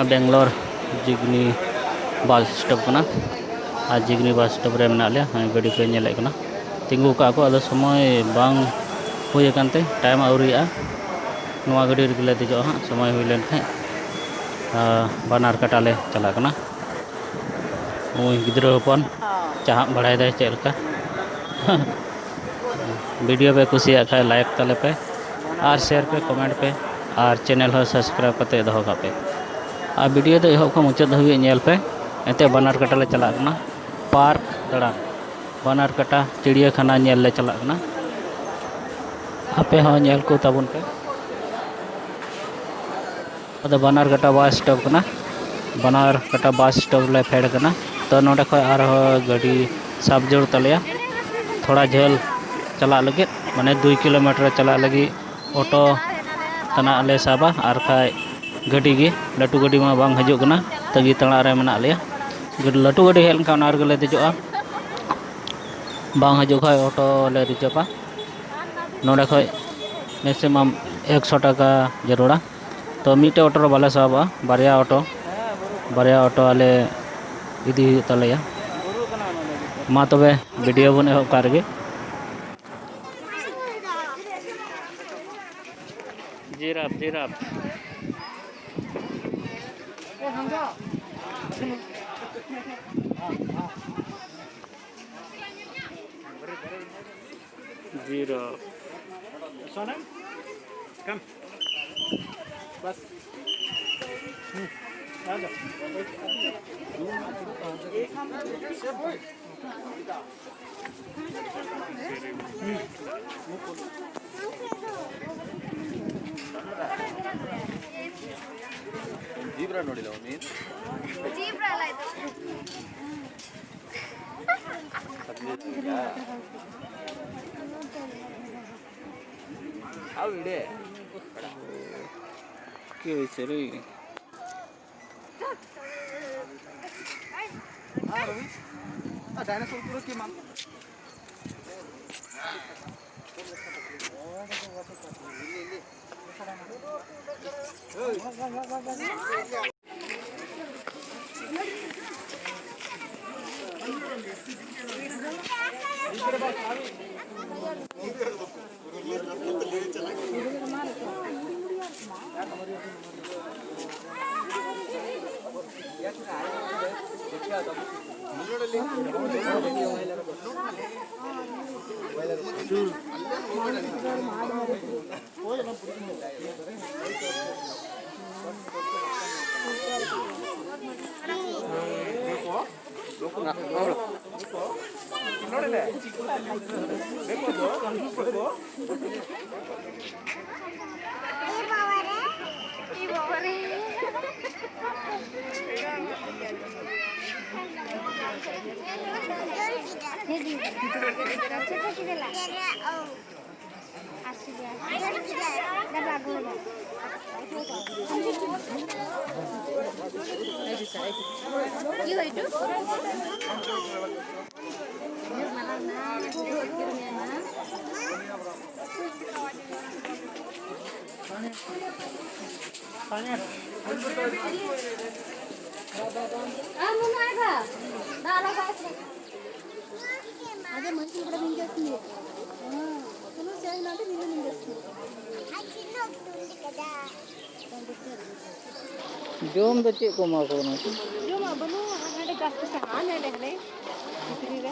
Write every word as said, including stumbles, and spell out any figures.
ᱵᱮᱝᱜᱟᱞᱳᱨ ᱡᱤᱜᱽᱱᱤ ᱵᱟᱥ stop ᱠᱟᱱᱟ᱾ ᱟᱨ ᱡᱤᱜᱽᱱᱤ ᱵᱟᱥ stop ᱨᱮ ᱢᱮᱱᱟᱜ ᱞᱮᱭᱟ᱾ ᱦᱮᱸ, ᱜᱟᱹᱰᱤ ᱯᱮ ᱧᱮᱞᱮᱫ ᱠᱟᱱᱟ, ᱛᱤᱸᱜᱩ ᱠᱟᱜᱼᱟ ᱠᱚ᱾ ᱟᱫᱚ ᱥᱚᱢᱚᱭ ᱵᱟᱝ ᱦᱩᱭ ᱟᱠᱟᱱ ᱛᱮ, ᱴᱟᱭᱤᱢ ᱟᱹᱣᱨᱤᱭᱟᱜᱼᱟ᱾ ᱱᱚᱣᱟ ᱜᱟᱹᱰᱤ ᱨᱮᱜᱮ ᱞᱮ ᱫᱮᱡᱚᱜᱼᱟ ᱦᱟᱸᱜ, ᱥᱚᱢᱚᱭ ᱦᱩᱭ ᱞᱮᱱ ᱠᱷᱟᱱ᱾ ᱟᱨ ᱵᱟᱱᱟᱨ ᱠᱟᱴᱟ ᱞᱮ ᱪᱟᱞᱟᱜ ᱠᱟᱱᱟ᱾ ᱩᱱᱤ ᱜᱤᱫᱽᱨᱟᱹ ᱦᱚᱯᱚᱱ ᱪᱟᱦᱟᱵ ᱵᱟᱲᱟᱭᱮᱫᱟᱭ ᱪᱮᱫ ᱞᱮᱠᱟ᱾ ᱵᱷᱤᱰᱤᱭᱳ ᱯᱮ ᱠᱩᱥᱤᱭᱟᱜ ᱠᱷᱟᱱ ᱞᱟᱭᱤᱠ ᱛᱟᱞᱮ ᱯᱮ, ᱟᱨ ᱥᱮᱭᱟᱨ ᱯᱮ, ᱠᱚᱢᱮᱱᱴ ᱯᱮ, ᱟᱨ ᱪᱮᱱᱮᱞ ᱦᱚᱸ ᱥᱟᱵᱥᱠᱨᱟᱭᱤᱵ ᱠᱟᱛᱮ ᱫᱚᱦᱚ ᱠᱟᱜ ᱯᱮ᱾ ᱟᱨ ᱵᱷᱤᱰᱤᱭᱳ ᱫᱚ ᱮᱦᱚᱵ ᱠᱷᱚᱱ ᱢᱩᱪᱟᱹᱫ ᱫᱷᱟᱹᱵᱤᱡ ᱧᱮᱞ ᱯᱮ᱾ ᱮᱱᱛᱮ ᱵᱟᱱᱟᱨ ᱠᱟᱴᱟ ᱞᱮ ᱪᱟᱞᱟᱜ ᱠᱟᱱᱟ ᱯᱟᱨᱠ ᱫᱟᱬᱟᱱ, ᱵᱟᱱᱟᱨ ᱠᱟᱴᱟ ᱪᱤᱲᱤᱭᱟᱹᱠᱷᱟᱱᱟ ᱧᱮᱞ ᱞᱮ ᱪᱟᱞᱟᱜ ᱠᱟᱱᱟ᱾ ᱟᱯᱮ ᱦᱚᱸ ᱧᱮᱞ ᱠᱚ ᱛᱟᱵᱚᱱ ᱯᱮ᱾ ᱟᱫᱚ ᱵᱟᱱᱟᱨ ᱠᱟᱴᱟ ᱵᱟᱥ ᱥᱴᱚᱯ ᱠᱟᱱᱟ, ᱵᱟᱱᱟᱨ ᱠᱟᱴᱟ ᱵᱟᱥ ᱥᱴᱚᱯ ᱞᱮ ᱯᱷᱮᱰ ᱠᱟᱱᱟ᱾ ᱛᱚ ᱱᱚᱸᱰᱮ ᱠᱷᱚᱱ ᱟᱨᱦᱚᱸ ᱜᱟᱹᱰᱤ ᱥᱟᱵ ᱡᱟᱹᱨᱩᱲ ᱛᱟᱞᱮᱭᱟ, ᱛᱷᱚᱲᱟ ᱡᱷᱟᱹᱞ ᱪᱟᱞᱟᱜ ᱞᱟᱹᱜᱤᱫ, ᱢᱟᱱᱮ ᱫᱩᱭ ᱠᱤᱞᱳᱢᱤᱴᱟᱨ ᱪᱟᱞᱟᱜ ᱞᱟᱹᱜᱤᱫ ᱚᱴᱳ ᱛᱟᱱᱟᱜ ᱞᱮ ᱥᱟᱵᱟ, ᱟᱨ ᱠᱷᱟᱡ ᱜᱟᱹᱰᱤ ᱜᱮ, ᱞᱟᱹᱴᱩ ᱜᱟᱹᱰᱤ ᱢᱟ ᱵᱟᱝ ᱦᱤᱡᱩᱜ ᱠᱟᱱᱟ, ᱛᱟᱺᱜᱤ ᱛᱟᱲᱟᱜ ᱨᱮ ᱢᱮᱱᱟᱜ ᱞᱮᱭᱟ᱾ ᱞᱟᱹᱴᱩ ᱜᱟᱹᱰᱤ ᱦᱮᱡ ᱞᱮᱱᱠᱷᱟᱱ ᱚᱱᱟ ᱨᱮᱜᱮ ᱞᱮ ᱫᱮᱡᱚᱜᱼᱟ, ᱵᱟᱝ ᱦᱤᱡᱩᱜ ᱠᱷᱟᱡ ᱚᱴᱳ ᱞᱮ ᱨᱤᱡᱟᱹᱵᱟ᱾ ᱱᱚᱸᱰᱮ ᱠᱷᱚᱡ ᱢᱮᱠᱥᱤᱢᱟᱢ ᱮᱠᱥᱚ ᱴᱟᱠᱟ ᱡᱟᱹᱨᱩᱲᱟ᱾ ᱛᱚ ᱢᱤᱫᱴᱮᱡ ᱚᱴᱳ ᱨᱮ ᱵᱟᱞᱮ ᱥᱟᱦᱚᱵᱚᱜᱼᱟ, ᱵᱟᱨᱭᱟ ᱚᱴᱳ, ᱵᱟᱨᱭᱟ ᱚᱴᱳ ᱟᱞᱮ ᱤᱫᱤ ᱦᱩᱭᱩᱜ ᱛᱟᱞᱮᱭᱟ᱾ ᱢᱟ ᱛᱚᱵᱮ ᱵᱷᱤᱰᱤᱭᱳ ᱵᱚᱱ ᱮᱦᱚᱵ ᱠᱟᱜ ᱨᱮᱜᱮ᱾ ᱡᱤᱨᱟᱯ, ᱡᱤᱨᱟᱯ᱾ ᱡᱤᱨᱟᱯ᱾ सोनम, कम। बस। हम्म, आ जाओ। ಜೀಬ್ರಾ ನೋಡಿಲ್ಲ ಮಮ್ಮಿ? ಜೀಬ್ರಾ ಅಲ್ಲ ಇದು. ಅವು ಇಡೆ. ಕೆ ಸರಿ. ಡೈನೋಸಾರ್ ಕೂಡ ಕಿ ಮಾಂತ. ᱟᱫᱚ ᱢᱟᱹᱡᱷᱤ ᱵᱟᱵᱟ ᱵᱤᱱ ᱡᱚᱥ ᱢᱮ᱾ ᱦᱮᱸ, ᱪᱚᱞᱚ ᱪᱟᱭ ᱱᱟᱰᱮ ᱱᱤᱱ ᱫᱚ ᱱᱤᱱ ᱫᱚ᱾ ᱡᱚᱢ ᱫᱚ ᱪᱮᱫ ᱠᱚ ᱮᱢᱟ ᱠᱚ ᱠᱟᱱᱟ? ᱡᱚᱢᱟᱜ ᱵᱟᱹᱱᱩᱜᱼᱟ, ᱦᱟᱸᱰᱮ ᱡᱟᱹᱥᱛᱤ ᱥᱟᱦᱟᱱ ᱦᱟᱸᱰᱮ ᱦᱟᱱᱮ ᱵᱷᱤᱛᱨᱤ ᱨᱮ᱾